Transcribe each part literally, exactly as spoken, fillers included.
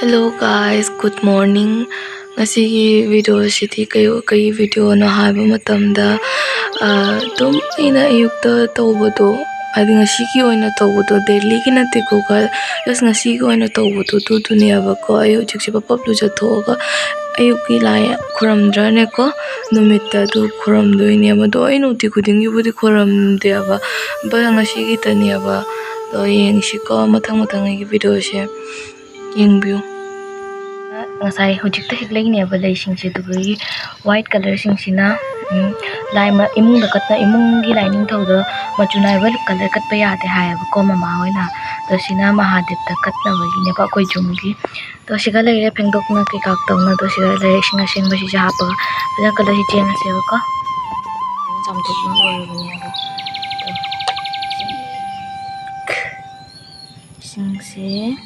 Hello guys, good morning. ꯉꯁꯤꯒꯤ video ꯁꯤꯗꯤ ꯀꯩ, ꯀꯩ video ꯅꯣ ꯍꯥꯏꯕ ꯃꯇꯝꯗ, ꯑ, ꯑꯗꯨꯝ ꯑꯩꯅ ꯑꯌꯨꯛꯇ ꯇꯧꯕꯗꯣ, ꯍꯥꯏꯗꯤ ꯉꯁꯤꯒꯤ ꯑꯣꯏꯅ ꯇꯧꯕꯗꯣ, daily ꯒꯤ ꯅꯠꯇꯦꯀꯣ guys, just ꯉꯁꯤꯒꯤ ꯑꯣꯏꯅ ꯇꯧꯕꯗꯣ ꯑꯗꯨꯗꯨꯅꯦꯕꯀꯣ꯫ ꯑꯩ ꯍꯧꯖꯤꯛꯁꯦ ꯄꯞ ꯄꯞ ꯂꯨꯖꯊꯣꯛꯑꯒ ꯑꯌꯨꯛꯀꯤ ꯂꯥꯏ ꯈꯨꯔꯝꯗ꯭ꯔꯅꯦꯀꯣ ꯅꯨꯃꯤꯠꯇ, ꯑꯗꯨ ꯈꯨꯔꯝꯗꯣꯏꯅꯦꯕ꯫ ꯑꯗꯣ ꯑꯩ ꯅꯨꯡꯇꯤ ꯈꯨꯗꯤꯡꯒꯤꯕꯨꯗꯤ ꯈꯨꯔꯝꯗꯦꯕ, but ꯉꯁꯤꯒꯤꯇꯅꯦꯕ꯫ ꯑꯗꯣ ꯌꯦꯡꯁꯤꯀꯣ ꯃꯊꯪ ꯃꯊꯪ ꯑꯩꯒꯤ video ꯁꯦ꯫ ꯌꯦꯡꯕꯤꯌꯨ꯫ ꯉꯁꯥꯏ ꯍꯧꯖꯤꯛꯇ ꯍꯦꯛꯂꯛꯏꯅꯦꯕ ꯂꯩꯁꯤꯡꯁꯦ, ꯑꯗꯨꯒꯤ white colour ꯁꯤꯡꯁꯤꯅ, ꯎꯝ, ꯂꯥꯏ ꯃ-, ꯏꯃꯨꯡꯗ ꯀꯠꯅ, ꯏꯃꯨꯡꯒꯤ ꯂꯥꯏꯅꯤꯡꯊꯧꯗ ꯃꯆꯨ ꯅꯥꯏꯕ colour ꯀꯠꯄ ꯌꯥꯗꯦ ꯍꯥꯏꯌꯦꯕꯀꯣ ꯃꯃꯥ ꯍꯣꯏꯅ꯫ ꯑꯗꯣ ꯁꯤꯅ ꯃꯍꯥꯗꯦꯕꯇ ꯀꯠꯅꯕꯒꯤꯅꯦꯕ ꯑꯩꯈꯣꯏ ꯌꯨꯝꯒꯤ꯫ ꯑꯗꯣ ꯁꯤꯒ ꯂꯩꯔꯦ ꯐꯦꯡꯗꯣꯛꯅ ꯀꯩꯀꯥ ꯇꯧꯅ꯫ ꯑꯗꯣ ꯁꯤꯒ ꯂꯩꯔꯦ ꯏꯁꯤꯡ ꯑꯁꯦꯡꯕꯁꯤꯁꯨ ꯍꯥꯞꯄꯒ ꯐꯖꯅ colour ꯁꯤ ꯆꯦꯟꯉꯁꯦꯕꯀꯣ꯫ ꯆꯥꯝꯊꯣꯛꯅ ꯂꯣꯏꯔꯕꯅꯦꯕ꯫ ꯑꯗꯣ ꯏꯁꯤꯡꯁꯦ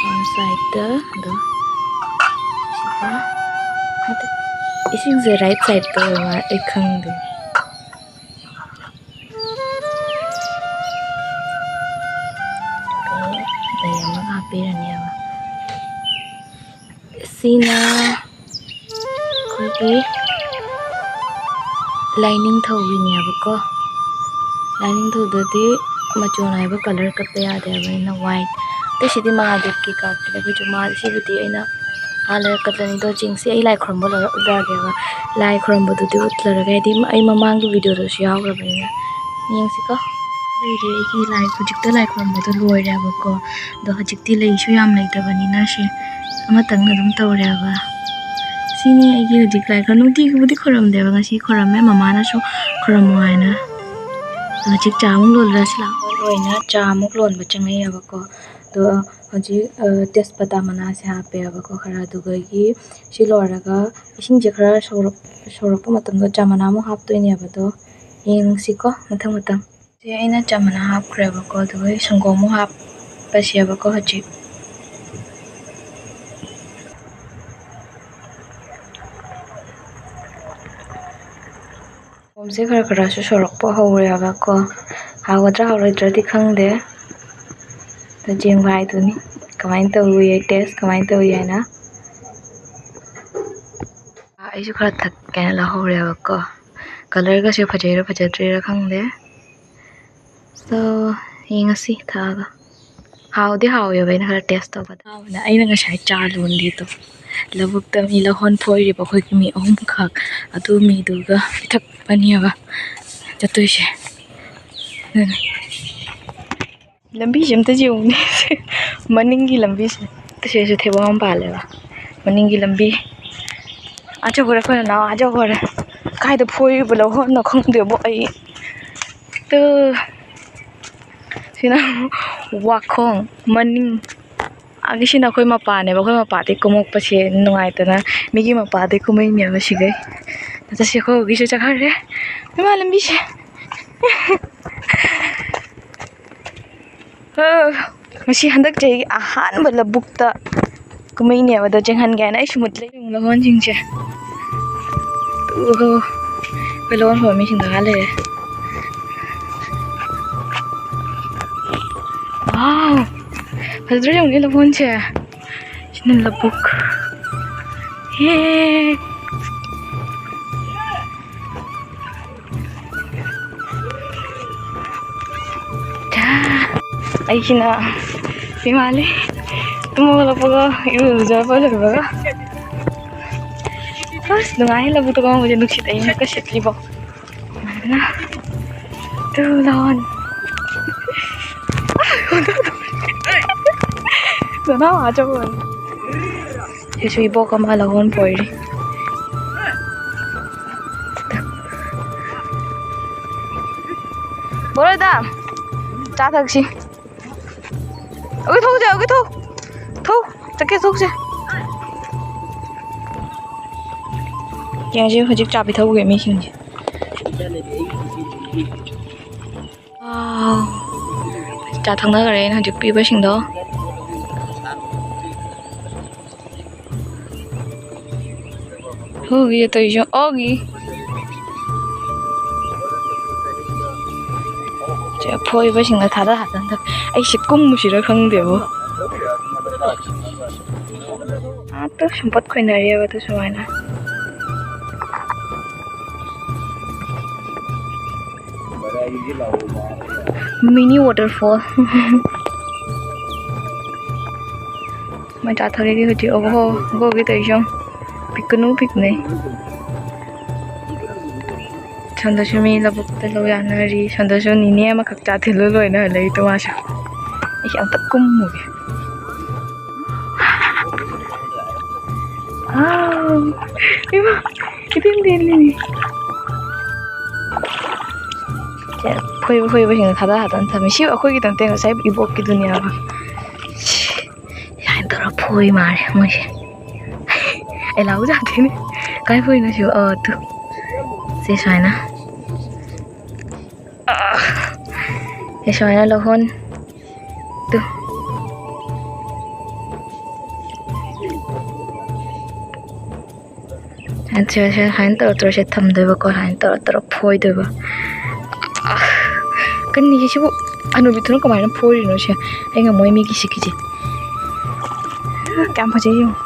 wrong side ꯇ, ꯑꯗꯣ ꯁꯤꯗ, ꯅꯠꯇꯦ, ꯏꯁꯤꯡꯁꯦ right side ꯇ ꯑꯣꯏꯔ ꯃꯥꯜꯂꯦ, ꯑꯩ ꯈꯪꯗꯦ꯫ ꯑꯗꯣ ꯂꯩ ꯑꯃꯒ ꯍꯥꯞꯄꯤꯔꯅꯦꯕ꯫ ꯁꯤꯅ ꯑꯩꯈꯣꯏꯒꯤ ꯂꯥꯏꯅꯤꯡꯊꯧꯒꯤꯅꯦꯕꯀꯣ꯫ ꯂꯥꯏꯅꯤꯡꯊꯧꯗꯗꯤ ꯃꯆꯨ ꯅꯥꯏꯕ colour ꯀꯠꯄ ꯌꯥꯗꯦ ꯍꯥꯏꯕꯅꯤꯅ white꯫ ꯑꯇꯩꯁꯤꯗꯤ ꯃꯍꯥꯗꯦꯕꯀꯤ ꯀꯥꯞꯄꯅꯦ, ꯑꯩꯈꯣꯏꯁꯨ ꯃꯥ-, ꯁꯤꯕꯨꯗꯤ ꯑꯩꯅ ꯑꯥ ꯂꯩꯔ ꯀꯠꯂꯅꯤ꯫ ꯑꯗꯣ ꯆꯦꯡꯁꯤ ꯑꯩ ꯂꯥꯏ ꯈꯨꯔꯨꯝꯕ ꯂꯣꯏꯔ ꯎꯠꯂꯛꯑꯒꯦꯕ꯫ ꯂꯥꯏ ꯈꯨꯔꯨꯝꯕꯗꯨꯗꯤ ꯎꯠꯂꯔꯒ, ꯍꯥꯏꯗꯤ ꯑꯩ ꯃꯃꯥꯡꯒꯤ video ꯗꯁꯨ ꯌꯥꯎꯈ꯭ꯔꯕꯅꯤꯅ꯫ ꯌꯦꯡꯁꯤꯀꯣ꯫ ꯂꯩꯔꯦ, ꯑꯩꯒꯤ ꯂꯥꯏ, ꯍꯧꯖꯤꯛꯇ ꯂꯥꯏ ꯈꯨꯔꯨꯝꯕꯗꯣ ꯂꯣꯏꯔꯦꯕꯀꯣ꯫ ꯑꯗꯣ ꯍꯧꯖꯤꯛꯇꯤ ꯂꯩꯁꯨ ꯌꯥꯝ ꯂꯩꯇꯕꯅꯤꯅ ꯁꯤ ꯑꯃꯇꯪꯅ ꯑꯗꯨꯝ ꯇꯧꯔꯦꯕ꯫ ꯁꯤꯅꯤ ꯑꯩꯒꯤ ꯍꯧꯖꯤꯛ ꯂꯥꯏ ꯈꯨꯔꯨꯝ-, ꯅꯨꯡꯇꯤꯒꯤꯕꯨꯗꯤ ꯈꯨꯔꯨꯝꯗꯦꯕ, ꯉꯁꯤ ꯈꯨꯔꯨꯝꯃꯦ, ꯃꯃꯥꯅꯁꯨ ꯈꯨꯔꯨꯝꯃꯣ ꯍꯥꯏꯅ꯫ ꯑꯗꯣ ꯍꯧꯖꯤꯛ ꯆꯥ ꯑꯃꯨꯛ ꯂꯣꯜꯂꯨꯔꯁꯤ ꯂꯥꯛꯑꯣ꯫ ꯂꯣꯏꯅ ꯆꯥ ꯑꯃꯨꯛ ꯂꯣꯟꯕ ꯆꯪꯉꯛꯑꯦꯕꯀꯣ꯫ ꯑꯗꯣ ꯍꯧꯖꯤꯛ, ꯑ, ꯇꯦꯖꯄꯇꯥ ꯃꯅꯥꯁꯦ ꯍꯥꯞꯄꯦꯕꯀꯣ ꯈꯔ, ꯑꯗꯨꯗꯒꯤ ꯁꯤ ꯂꯣꯏꯔꯒ ꯏꯁꯤꯡꯁꯦ ꯈꯔ ꯁꯧꯔꯛ-, ꯁꯧꯔꯛꯄ ꯃꯇꯝꯗ ꯆꯥ ꯃꯅꯥ ꯑꯃꯨꯛ ꯍꯥꯞꯇꯣꯏꯅꯦꯕ꯫ ꯑꯗꯣ ꯌꯦꯡꯁꯤꯀꯣ ꯃꯊꯪ ꯃꯊꯪ꯫ ꯁꯤ ꯑꯩꯅ ꯆꯥ ꯃꯅꯥ ꯍꯥꯞꯈ꯭ꯔꯦꯕꯀꯣ, ꯑꯗꯨꯒ ꯁꯪꯒꯣꯝ ꯑꯃꯨꯛ ꯍꯥꯞꯄꯁꯦꯕꯀꯣ ꯍꯧꯖꯤꯛ꯫ ꯁꯪꯒꯣꯝꯁꯦ ꯈꯔ ꯈꯔꯁꯨ ꯁꯧꯔꯛꯄ ꯍꯧꯔꯦꯕꯀꯣ꯫ ꯍꯥꯎꯒꯗ꯭ꯔꯥ ꯍꯥꯎꯔꯣꯏꯗ꯭ꯔꯗꯤ ꯈꯪꯗꯦ꯫ ꯑꯗ ꯌꯦꯡꯕ ꯍꯥꯏꯗꯨꯅꯤ꯫ ꯀꯃꯥꯏꯅ ꯇꯧꯏ, ꯇꯦꯁ ꯀꯃꯥꯏꯅ ꯇꯧꯏ ꯍꯥꯏꯅ꯫ ꯑꯩꯁꯨ ꯈꯔ ꯊꯛꯀꯦꯅ ꯂꯧꯍꯧꯔꯦꯕꯀꯣ꯫ ꯀꯂꯔꯒꯁꯦ ꯐꯖꯩꯔꯥ ꯐꯖꯗ꯭ꯔꯤꯔꯥ ꯈꯪꯗꯦ꯫ So, ꯌꯦꯡꯉꯁꯤ ꯊꯛꯑꯒ꯫ ꯍꯥꯎꯗꯤ ꯍꯥꯎꯋꯦꯕ, ꯑꯩꯅ ꯈꯔ ꯇꯦꯁ ꯇꯧꯕꯗ꯫ ꯍꯥꯎꯕꯅ ꯑꯩꯅ ꯉꯁꯥꯏ ꯆꯥ ꯂꯣꯟꯒꯦꯗꯣ꯫ ꯂꯧꯕꯨꯛꯇ ꯃꯤ ꯂꯧꯍꯣꯟ ꯐꯣꯏꯔꯤꯕ ꯑꯩꯈꯣꯏꯒꯤ ꯃꯤ ꯑꯍꯨꯝꯈꯛ꯫ ꯑꯗꯨ ꯃꯤꯗꯨꯒ ꯄꯤꯊꯛꯄꯅꯦꯕ ꯆꯠꯇꯣꯏꯁꯦ꯫ ꯑꯗꯨꯅꯤ꯫ ꯂꯝꯕꯤꯁꯦ ꯑꯝꯇ ꯌꯦꯡꯉꯨꯅꯦ꯫ ꯃꯅꯤꯡꯒꯤ ꯂꯝꯕꯤꯁꯦ꯫ ꯁꯤꯁꯨ ꯊꯩꯕꯣꯡ ꯑꯃ ꯄꯥꯜꯂꯦꯕ꯫ ꯃꯅꯤꯡꯒꯤ ꯂꯝꯕꯤ꯫ ꯑꯥ ꯆꯠꯈ꯭ꯔꯦ ꯑꯩꯈꯣꯏ ꯅꯅꯥꯎ, ꯑꯥ ꯆꯠꯈ꯭ꯔꯦ꯫ ꯀꯥꯏꯗ ꯐꯣꯏꯔꯤꯕ ꯂꯧꯍꯣꯟꯅꯣ ꯈꯪꯗꯦꯕꯣ ꯑꯩ꯫ ꯇꯨ꯫ ꯁꯤꯅ ꯋꯥꯈꯣꯡ ꯃꯅꯤꯡ꯫ ꯑꯥꯒꯤꯁꯤꯅ ꯑꯩꯈꯣꯏ ꯃꯄꯥꯅꯦꯕ꯫ ꯑꯩꯈꯣꯏ ꯃꯄꯥꯗꯩ ꯀꯨꯝꯃꯛꯄꯁꯦ ꯅꯨꯡꯉꯥꯏꯇꯅ ꯃꯤꯒꯤ ꯃꯄꯥꯗꯩ ꯀꯨꯝꯃꯛꯏꯅꯦꯕ ꯁꯤꯈꯩ꯫ ꯑꯗ ꯁꯤ ꯑꯩꯈꯣꯏ ꯍꯧꯒꯤꯁꯨ ꯆꯠꯈ꯭ꯔꯦ꯫ ꯏꯃꯥ ꯂꯝꯕꯤꯁꯦ꯫ ꯑ, ꯃꯁꯤ ꯍꯟꯗꯛ ꯆꯍꯤꯒꯤ ꯑꯍꯥꯟꯕ ꯂꯧꯕꯨꯛꯇ ꯀꯨꯝꯃꯛꯏꯅꯦꯕ꯫ ꯑꯗꯣ ꯆꯦꯡꯍꯟꯒꯦ ꯍꯥꯏꯅ ꯑꯩ ꯁꯨꯃꯨꯠ ꯂꯩꯔꯤꯕ ꯂꯧꯍꯣꯟꯁꯤꯡꯁꯦ꯫ ꯑꯣꯍꯣ, ꯑꯩꯈꯣꯏ ꯂꯧꯍꯣꯟ ꯐꯕ ꯃꯤꯁꯤꯡ ꯗꯔꯀꯥꯔ ꯂꯩꯔꯦ꯫ ꯋꯥꯎ! ꯐꯖꯗ꯭ꯔꯣ ꯌꯦꯡꯉꯨꯅꯦ ꯂꯧꯍꯣꯟꯁꯦ꯫ ꯁꯤꯅ ꯂꯧꯕꯨꯛ꯫ ꯌꯦ! ꯆꯥ! ꯑꯩꯁꯤꯅ ꯏꯃꯥꯂꯤ ꯇꯨꯝ ꯍꯧꯒꯠꯂꯛꯄꯒ ꯏꯔꯨ ꯂꯨꯖꯕ ꯂꯣꯏꯕꯒ꯫ ꯑꯁ, ꯅꯨꯡꯉꯥꯏ ꯂꯧꯕꯨꯛꯇ ꯀꯨꯝꯃꯛꯄꯁꯦ, ꯅꯨꯡꯁꯤꯠ ꯑꯏꯪꯕꯒ ꯁꯤꯠꯂꯤꯕꯣ꯫ ꯁꯨꯃꯥꯏꯅ ꯇꯨ ꯂꯧꯍꯣꯟ꯫ ꯅꯅꯥꯎ ꯑꯆꯧꯕꯅꯤ꯫ ꯁꯤꯁꯨ ꯏꯕꯣꯛ ꯑꯃ ꯂꯧꯍꯣꯟ ꯐꯣꯏꯔꯤ꯫ ꯕꯣꯔꯣꯏꯗ, ꯆꯥ ꯊꯛꯁꯤ꯫ ꯑꯣꯀꯦ, ꯊꯣꯛꯁꯦ, ꯑꯣꯀꯦ, ꯊꯣꯛ꯫ ꯊꯣꯛ, ꯆꯠꯀꯦ, ꯊꯣꯛꯁꯦ꯫ ꯌꯦꯡꯁꯤ ꯍꯧꯖꯤꯛ ꯆꯥ ꯄꯤꯊꯛꯎꯒꯦ ꯃꯤꯁꯤꯡꯁꯦ꯫ ꯋꯥꯎ꯫ ꯆꯥ ꯊꯛꯅꯈ꯭ꯔꯦ ꯑꯩꯅ ꯍꯧꯖꯤꯛ ꯄꯤꯕꯁꯤꯡꯗꯣ꯫ ꯍꯨꯒꯤ ꯇꯧꯔꯤꯁꯦ ꯑꯣꯒꯤ꯫ ꯁꯦ, ꯐꯣꯏꯕꯁꯤꯡꯗ ꯊꯥꯗ ꯊꯥꯗ ꯑꯩꯁꯦ ꯀꯨꯝꯃꯨꯁꯤꯔ ꯈꯪꯗꯦꯕꯣ꯫ ꯑꯥꯗ ꯁꯨꯝꯄꯠ ꯈꯣꯏꯅꯔꯤꯑꯕ ꯑꯗꯨ ꯁꯨꯃꯥꯏꯅ꯫ Mini waterfall꯫ ꯃꯆꯥ ꯊꯛꯂꯤꯒꯤ ꯍꯧꯖꯤꯛ ꯑꯣꯒꯣ ꯑꯣꯒꯣꯒꯤ ꯇꯧꯔꯤꯁꯦ ꯌꯦꯡꯉꯣ꯫ ꯄꯤꯛꯀꯅꯨ ꯄꯤꯛꯅꯩ꯫ ꯁꯣꯝꯗꯁꯨ ꯃꯤ ꯂꯧꯕꯨꯛꯇ ꯂꯧ ꯌꯥꯅꯔꯤ꯫ ꯁꯣꯝꯗꯁꯨ ꯅꯤꯅꯦ ꯑꯃꯈꯛ ꯆꯥ ꯊꯤꯜꯂꯨ ꯂꯣꯏꯅ ꯍꯜꯂꯛꯏꯗꯣ ꯃꯥꯁꯨ꯫ ꯑꯩꯁꯦ ꯑꯝꯇ ꯀꯨꯝꯃꯨꯒꯦ꯫ ꯑꯥꯎ! ꯏꯃꯥ! ꯏꯇꯦꯟ ꯇꯦꯜꯂꯤꯅꯦ꯫ ꯁꯦ, ꯐꯣꯏꯕ ꯐꯣꯏꯕꯁꯤꯡꯗꯣ ꯊꯥꯗ ꯊꯥꯗꯅ ꯊꯝꯃꯦ꯫ ꯁꯤ ꯑꯩꯈꯣꯏꯒꯤꯗꯣ ꯅꯠꯇꯦ, ꯉꯁꯥꯏ ꯏꯕꯣꯛꯀꯤꯗꯨꯅꯦꯕ꯫ ꯁꯤ, ꯁꯨꯃꯥꯏꯅ ꯇꯧꯔ ꯐꯣꯏ ꯃꯥꯜꯂꯦ ꯃꯣꯏꯁꯦ꯫ ꯑꯦ, ꯂꯥꯎ ꯌꯥꯗꯦꯅꯦ꯫ ꯀꯥꯏ ꯐꯣꯏꯅꯣ ꯁꯤꯕꯣ? ꯑ, ꯇꯨ꯫ ꯁꯤ ꯁꯨꯃꯥꯏꯅ꯫ ꯑ, ꯁꯤ ꯁꯨꯃꯥꯏꯅ ꯂꯧꯍꯣꯟ꯫ ꯇꯨ꯫ ꯁꯨꯃꯥꯏꯅ ꯇꯧꯔ ꯇꯧꯔ ꯁꯤ ꯊꯝꯗꯣꯏꯕꯀꯣ, ꯁꯨꯃꯥꯏꯅ ꯇꯧꯔ ꯇꯧꯔ ꯐꯣꯏꯗꯣꯏꯕ꯫ ꯑ, ꯀꯔꯤꯅꯣ ꯁꯤꯕꯨ? ꯍꯅꯨꯕꯤꯗꯨꯅ ꯀꯃꯥꯏꯅ ꯐꯣꯏꯔꯤꯅꯣ ꯁꯦ? ꯑꯩ ꯉꯝꯃꯣꯏ ꯃꯤꯒꯤ ꯁꯤꯀꯤꯁꯦ꯫ ꯀꯌꯥꯝ ꯐꯖꯩ ꯌꯦꯡꯉꯣ꯫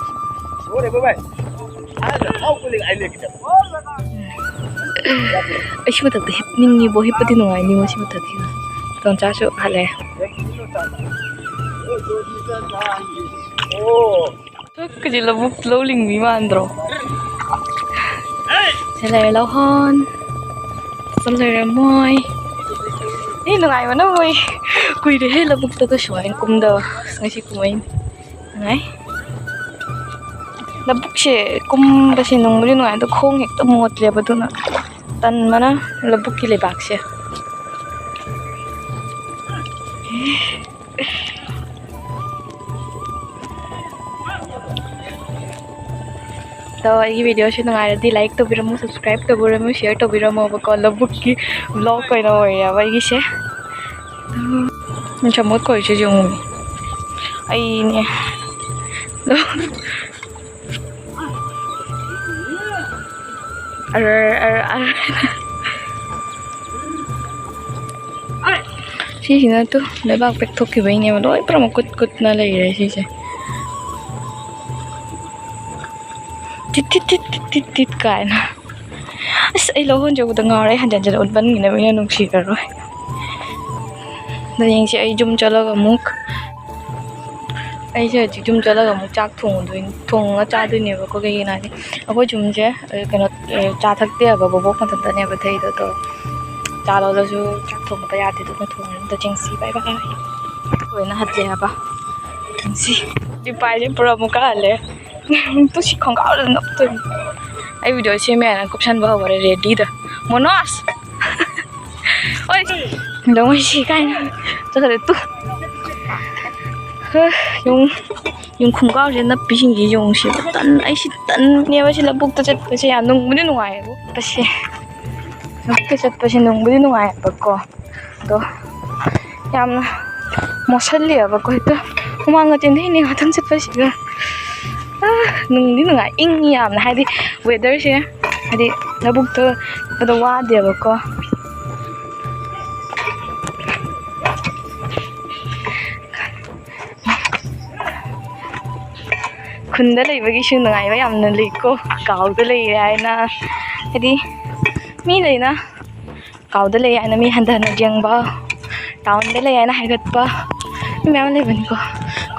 ꯑꯩ ꯁꯤ ꯃꯊꯛꯇ ꯍꯤꯞꯅꯤꯡꯉꯤꯕꯣ, ꯍꯤꯞꯄꯗꯤ ꯅꯨꯡꯉꯥꯏꯅꯤꯉꯣ ꯁꯤ ꯃꯊꯛꯁꯤꯗ꯫ ꯇꯣꯟꯆꯥꯁꯨ ꯍꯜꯂꯛꯑꯦ꯫ ꯀꯖꯤ ꯂꯧꯕꯨꯛ ꯂꯧ ꯂꯤꯡꯕꯤ ꯃꯥꯟꯗ꯭ꯔꯣ? ꯁꯤ ꯂꯩꯔꯦ ꯂꯧꯍꯣꯟ꯫ ꯆꯠ ꯂꯩꯔꯝꯃꯣꯏ꯫ ꯑꯦ, ꯅꯨꯡꯉꯥꯏꯕꯅ ꯂꯣꯏ꯫ ꯀꯨꯏꯔꯦꯍꯦ ꯂꯧꯕꯨꯛꯇꯒ ꯁꯨꯃꯥꯏꯅ ꯀꯨꯝꯗꯕ꯫ ꯑꯁ, ꯉꯁꯤ ꯀꯨꯝꯃꯛꯏꯅꯦ꯫ ꯅꯨꯡꯉꯥꯏ꯫ ꯂꯧꯕꯨꯛꯁꯦ ꯀꯨꯝꯕꯁꯦ ꯅꯨꯡꯕꯨꯗꯤ ꯅꯨꯡꯉꯥꯏ, ꯑꯗꯣ ꯈꯣꯡ ꯍꯦꯛꯇ ꯃꯣꯠꯂꯦꯕ, ꯑꯗꯨꯅ ꯇꯟꯕꯅ ꯂꯧꯕꯨꯛꯀꯤ ꯂꯩꯕꯥꯛꯁꯦ꯫ ꯑꯗꯣ ꯑꯩꯒꯤ videoꯁꯦ ꯅꯨꯡꯉꯥꯏꯔꯗꯤ like ꯇꯧꯕꯤꯔꯝꯃꯨ, subscribe ꯇꯧꯕꯤꯔꯝꯃꯨ, share ꯇꯧꯕꯤꯔꯝꯃꯣꯕꯀꯣ꯫ ꯂꯧꯕꯨꯛꯀꯤ vlog ꯑꯣꯏꯅ ꯑꯣꯏꯔꯦꯕ ꯑꯩꯒꯤꯁꯦ꯫ ꯎꯝ, ꯆꯃꯣꯠ ꯀꯧꯔꯤꯁꯦ ꯌꯦꯡꯉꯨ꯫ ꯑꯩꯅꯦ꯫ ꯑꯔ, ꯑꯔ, ꯑꯔ꯫ ꯁꯤꯁꯤꯅ ꯇꯨ ꯂꯩꯕꯥꯛ ꯄꯦꯛꯊꯣꯛꯈꯤꯕꯩꯅꯦꯕ, ꯂꯣꯏ ꯄꯨꯔꯥ ꯃꯀꯨꯠ ꯀꯨꯠꯅ ꯂꯩꯔꯦ ꯁꯤꯁꯦ꯫ ꯇꯤꯠ ꯇꯤꯠ ꯇꯤꯠ ꯇꯤꯠ ꯇꯤꯠ ꯇꯤꯠ ꯀꯥꯏꯅ꯫ ꯑꯁ, ꯑꯩ ꯂꯧꯍꯣꯟꯁꯦ ꯎꯕꯗ ꯉꯥꯎꯔꯦ꯫ ꯑꯩ ꯍꯟꯖꯟ ꯍꯟꯖꯟ ꯎꯠꯃꯟꯒꯤꯅ ꯃꯤꯅ ꯅꯨꯡꯁꯤꯔꯔꯣꯏ꯫ ꯑꯗꯣ ꯌꯦꯡꯁꯤ, ꯑꯩ ꯌꯨꯝ ꯆꯠꯂꯒ ꯑꯃꯨꯛ, ꯑꯩꯁꯦ ꯍꯧꯖꯤꯛ ꯌꯨꯝ ꯆꯠꯂꯒ ꯑꯃꯨꯛ ꯆꯥꯛ ꯊꯣꯡꯉꯨꯗꯣꯏꯅꯤ, ꯊꯣꯡꯉꯒ ꯆꯥꯗꯣꯏꯅꯦꯕꯀꯣ꯫ ꯀꯩꯒꯤꯅꯣ ꯍꯥꯏꯗꯤ ꯑꯩꯈꯣꯏ ꯌꯨꯝꯁꯦ, ꯑ, ꯀꯩꯅꯣ, ꯑ, ꯆꯥ ꯊꯛꯇꯦ ꯍꯥꯏꯕ, ꯕꯣꯕꯣꯛ ꯃꯊꯟꯇꯅꯦꯕ ꯊꯛꯏꯗꯣ꯫ ꯑꯗꯣ ꯆꯥ ꯂꯣꯜꯂꯁꯨ ꯆꯥꯛ ꯊꯣꯡꯕ ꯌꯥꯗꯦ, ꯑꯗꯨꯅ ꯊꯣꯡꯉꯦ꯫ ꯑꯗꯣ ꯆꯦꯡꯁꯤ, bye bye꯫ ꯂꯣꯏꯅ ꯍꯜꯂꯦ ꯍꯥꯏꯕ꯫ ꯆꯦꯡꯁꯤ꯫ ꯂꯤꯄꯥꯏꯁꯦ ꯄꯨꯔꯥ ꯑꯃꯨꯛꯀ ꯍꯜꯂꯦ꯫ ꯇꯨ ꯁꯤ ꯈꯣꯡꯒ꯭ꯔꯥꯎꯗ ꯅꯞꯇꯣꯏꯅꯤ꯫ ꯑꯩ video ꯁꯦꯝꯃꯦ ꯍꯥꯏꯅ ꯀꯨꯞꯁꯟꯕ ꯍꯧꯈꯔꯦ, ready ꯗ꯫ ꯃꯣꯅꯣꯁ! ꯑꯣꯏ! ꯂꯧꯃꯩꯁꯤ ꯀꯥꯏꯅ ꯆꯠꯈ꯭ꯔꯦ ꯇꯨ꯫ ꯍ, ꯌꯨꯡ, ꯌꯨꯡ ꯈꯣꯡꯒ꯭ꯔꯥꯎꯁꯦ ꯅꯞꯄꯤꯁꯤꯡꯁꯤ ꯌꯦꯡꯉꯨ ꯁꯤ꯫ ꯇꯟ-, ꯑꯩ ꯁꯤ ꯇꯟꯅꯦꯕ, ꯁꯤ ꯂꯧꯕꯨꯛꯇ ꯆꯠꯄꯁꯦ ꯌꯥꯝ ꯅꯨꯡꯕꯨꯗꯤ ꯅꯨꯡꯉꯥꯏꯌꯦꯕꯨ꯫ ꯆꯠꯄꯁꯦ꯫ ꯂꯧꯕꯨꯛꯇ ꯆꯠꯄꯁꯦ ꯅꯨꯡꯕꯨꯗꯤ ꯅꯨꯡꯉꯥꯏꯌꯦꯕꯀꯣ꯫ ꯑꯗꯣ ꯌꯥꯝꯅ ꯃꯣꯠꯁꯜꯂꯦꯕꯀꯣ, ꯍꯦꯛꯇ ꯍꯨꯃꯥꯡꯒ ꯆꯦꯟꯊꯩꯅꯦ ꯉꯥꯛꯇꯪ ꯆꯠꯄꯁꯤꯗ꯫ ꯑꯥ, ꯅꯨꯡꯗꯤ ꯅꯨꯡꯉꯥꯏ, ꯏꯪꯉꯤ ꯌꯥꯝꯅ, ꯍꯥꯏꯗꯤ weather ꯁꯦ, ꯍꯥꯏꯗꯤ ꯂꯧꯕꯨꯛꯇ ꯆꯠꯄꯗ ꯋꯥꯗꯦꯕꯀꯣ꯫ ꯈꯨꯟꯗ ꯂꯩꯕꯒꯤꯁꯨ ꯅꯨꯡꯉꯥꯏꯕ ꯌꯥꯝꯅ ꯂꯩꯀꯣ, ꯒꯥꯎꯗ ꯂꯩꯔꯦ ꯍꯥꯏꯅ꯫ ꯍꯥꯏꯗꯤ ꯃꯤ ꯂꯩꯅ ꯒꯥꯎꯗ ꯂꯩ ꯍꯥꯏꯅ ꯃꯤ ꯍꯟꯊꯅ ꯌꯦꯡꯕ, town ꯗ ꯂꯩ ꯍꯥꯏꯅ ꯍꯥꯏꯒꯠꯄ, ꯃꯤ ꯃꯌꯥꯝ ꯂꯩꯕꯅꯤꯀꯣ꯫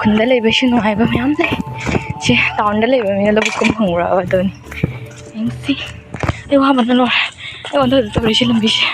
ꯈꯨꯟꯗ ꯂꯩꯕꯩꯁꯨ ꯅꯨꯡꯉꯥꯏꯕ ꯃꯌꯥꯝ ꯂꯩ꯫ ꯁꯤ town ꯗ ꯂꯩꯕ ꯃꯤꯅ ꯂꯧꯕꯨꯛ ꯀꯨꯝ ꯐꯪꯕ꯭ꯔꯕ ꯑꯗꯨꯅꯤ꯫ ꯌꯦꯡꯁꯤ꯫ ꯑꯩ ꯋꯥꯕꯅ ꯂꯣꯏꯔꯦ꯫ ꯑꯩ ꯑꯣꯟꯊꯣꯛꯑ ꯇꯧꯔꯤꯁꯦ ꯂꯝꯕꯤꯁꯦ꯫